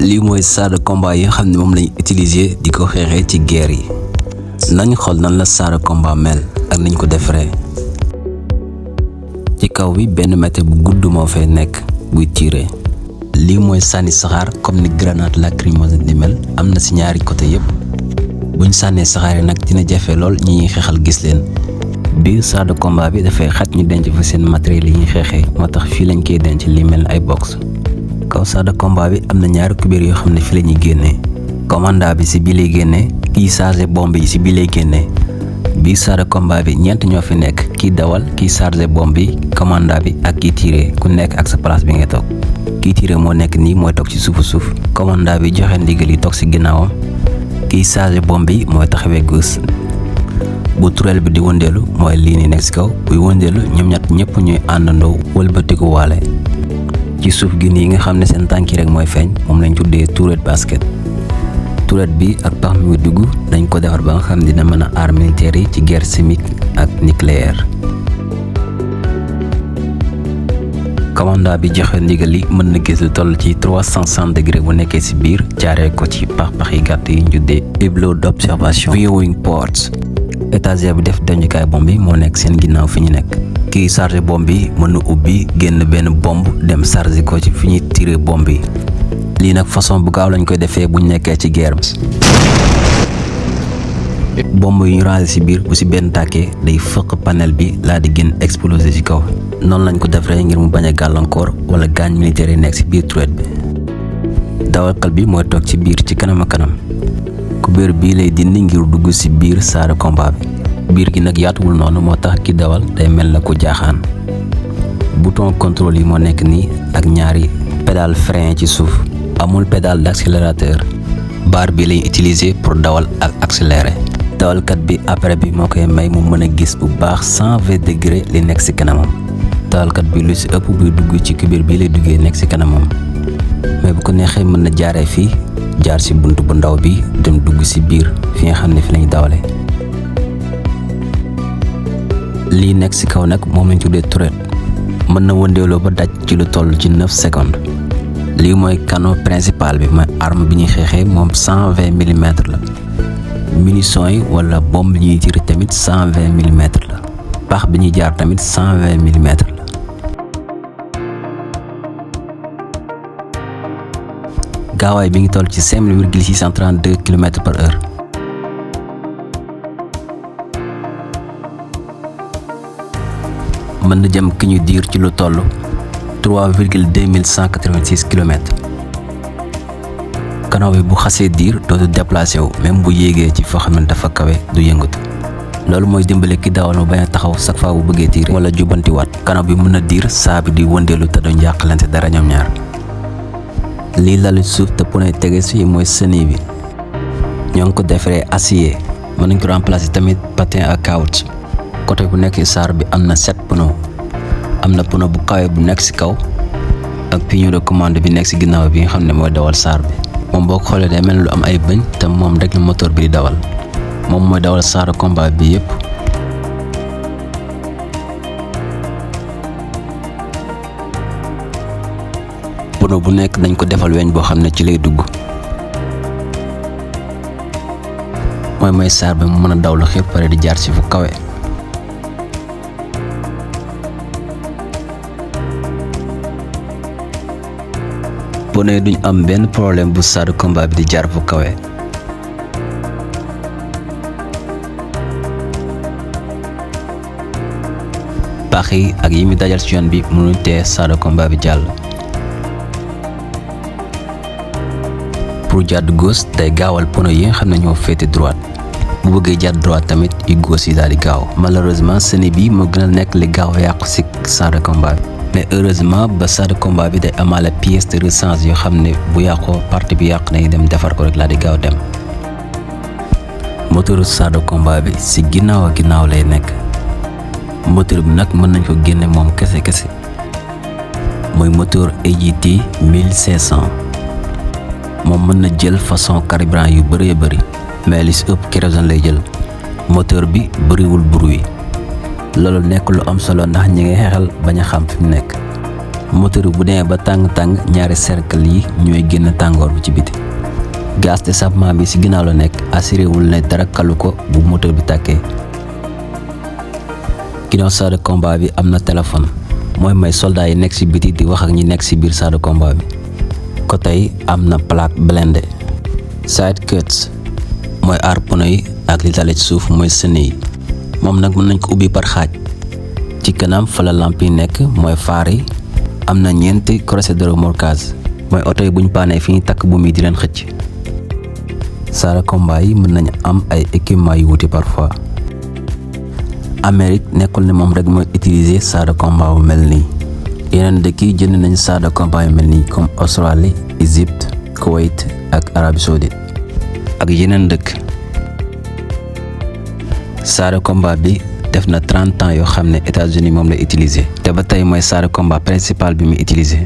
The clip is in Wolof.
lii mooy char de combat yi nga xam ne moom lañu utiliser di ko xeexee ci guerre yi. nañ xool nan la char de combat mel ak niñ ko defaree. ci kaw bi benn métier bu gudd moo fay nekk buy tirer. lii mooy sànni saxaar comme ni grenade lacrymogène di mel, am na ci ñaari côté yépp. buñ sànnee saxaar yi nag dina jafe lool ñi ñuy xeexal gis leen. biir char de combat bi dafay xat ñu denc fa seen matériel yi ñuy xeexee, moo tax fii lañ koy denc li mel ay box. kaw char de combat bi am na ñaari kubéer yoo xam ne fii la ñuy génnee. commandant bi ci bii lay génnee, kiy chargé bombe yi ci bii lay génnee. biir char de combat bi ñeent ñoo fi nekk, kiy dawal, kiy chargé bombe yi, commandant bi ak kiy tiré, ku nekk ak sa place bi ngay toog. kiy tiré moo nekk nii mooy toog ci suuf, commandant bi joxe ndigal yi toog ci ginnaawam, kiy chargé bombe yi mooy taxawee gauche. bu turel bi di wëndeelu mooy lii ni nekk ci kaw, buy wëndeelu ñoom ñëpp ñuy àndandoo wëlbatiku waale. ci suuf gi nii nga xam ne seen tànki rek mooy feeñ, moom lañ tuddee turret basket. turret bi ak pax mi dugg dañ ko defar ba nga xam dina mën a aar militaire yi ci guerre chimique ak nucléaire. commandant bi joxe ndigal li mën na gis lu toll ci 360 degré bu nekkee ci biir, jaaree ko ci pax yi gàtt yi ñu tuddee hublot d'observation viewing ports. étagère bi def dencukaay bombe bi moo nekk seen ginnaaw fi ñu nekk. kiy chargé bombe bi mën na ubbi génn benn bombe dem chargé ko ci fi ñuy tiré bombe yi. lii nag façon bu gaaw lañ koy defee buñ nekkee ci guerre. bombe yu ñu rangé ci biir bu ci benn tàkkee day fëq panel bi laa di gën explosé ci kaw. noonu lañ ko defaree ngir mu bañ a gàllankoor wala gaañ militaire yi nekk ci biir turret bi. dawalkat bi mooy toog ci biir ci kanam a kanam. kubéer bii lay dindi ngir dugg ci biir char de combat bi. biir gi nag yaatuwul noonu moo tax ki dawal day mel na ku jaaxaan. bouton contrôle yi moo nekk nii ak ñaari pédale frein ci suuf. amul pédale d'accélérateur. barre bi lay utiliser pour dawal ak accélérer. dawalkat bi après bi moo koy may mu mën a gis bu baax 120 degré li nekk ci kanamam. dawalkat bi lu ci ëpp buy dugg ci kubéer bii lay duggee nekk ci kanamam. mais bu ko neexee mën na jaaree fii jaar ci bunt bu ndaw bi dem dugg ci biir fi nga xam ne fi lañu dawale. lii nekk ci kaw nag moom lañ tuddee turret. mën na wëndeeloo ba daj ci lu toll ci 9 secondes. lii mooy canon principal bi, mooy arme bi ñuy xeexee, moom 120 mm la. munitions yi wala bombe ñuy tiré tamit 120 mm la. pax bi ñuy jaar tamit 120 mm la. gaawaay bi ngi toll ci 5,632 km/h. mën na jëm ki ñu diir ci lu toll 3,2186 km. canon bi bu xasee diir dootu déplacé wu, même bu yéegee ci foo xam ne dafa kawe du yëngatu. loolu mooy dimbale ki dawal mu bañ a taxaw chaque fois bu bëggee tiir wala jubbantiwaat. canon bi mën na diir saa bi di wëndeelu te duñ yàqalante dara ñoom ñaar. lii lalu suuf te pneu tege si mooy chenille bi. ñoo ngi ko defaree acier. mën nañ ko remplacer tamit patin à caoutchouc. côté bu nekk ci char bi am na 7 pneus. am na pneu bu kawe bu nekk ci kaw ak pignon de commande bi nekk ci ginnaaw bi nga xam ne mooy dawal char bi. moom boo ko xoolee day mel lu am ay bëñ te moom rek la moteur bi di dawal. moom mooy dawal char de combat bi yépp. pneu bu nekk dañ ko defal weñ boo xam ne ci lay dugg. mooy may char bi mu mën a daw lu xëpp pare di jaar ci fu kawe. pneu yi duñ am benn problème bu char de combat bi di jaar fu kawe. pax yi ak yi mi dajal ci yoon bi mënuñ tee char de combat bi jàll. pour jàdd gauche day gaawal pneu yi nga xam ne ñoo féete droite. bu bëggee jàdd droite tamit yu gauche yi daal di gaaw. malheureusement chenille bi moo gën a nekk li gaaw a yàqu ci char de combat bi. mais heureusement ba char de combat bi day amaale pièce de rechange yoo xam ne bu yàqoo partie bi yàq nañu dem defar ko rek laa di gaaw dem. moteur char de combat bi ci ginnaaw a ginnaaw lay nekk. moteur bi nag mën nañ ko génne moom kese. mooy moteur AGT 1500. moom mën na jël façon carburant yu bëree bëri. mais li ci ëpp kérosène lay jël. moteur bi bëriwul bruit. loolu nekk lu am solo ndax ñi ngay xeexal bañ a xam fi mu nekk. moteur bu demee ba tàng-tàng ñaari cercle yi ñooy génn tàngoor bi ci biti. gaz d'échappement bi ci ginnaaw la nekk assuré wul ne dara kalu ko bu moteur bi tàkkee. ginnaaw char de combat bi am na téléphone mooy may soldat yi nekk ci biti di wax ak ñi nekk ci biir char de combat bi. côté yi am na plaque blindé. side cuts mooy aar pneu yi ak li dale ci suuf mooy sën yi moom nag mën nañ ko ubbi par xaaj. ci kanam fa la lamp yi nekk mooy faar yi. am na ñeenti crochet de remorquage mooy oto yi buñ paanee fi ñu takk bu mi di leen xëcc. char de combat yi mën nañ am ay équipement yu wuti parfois. Amérique nekkul ne moom rek mooy utiliser char de combat bu mel nii. yeneen dëkk yi jënd nañ char de combat yu mel nii comme Australie, Égypte, Koweït ak Arabie Saoudite ak yeneen dëkk. char de combat bi def na 30 ans yoo xam ne États-Unis moom la utiliser te ba tey mooy char de combat principal bi muy utiliser.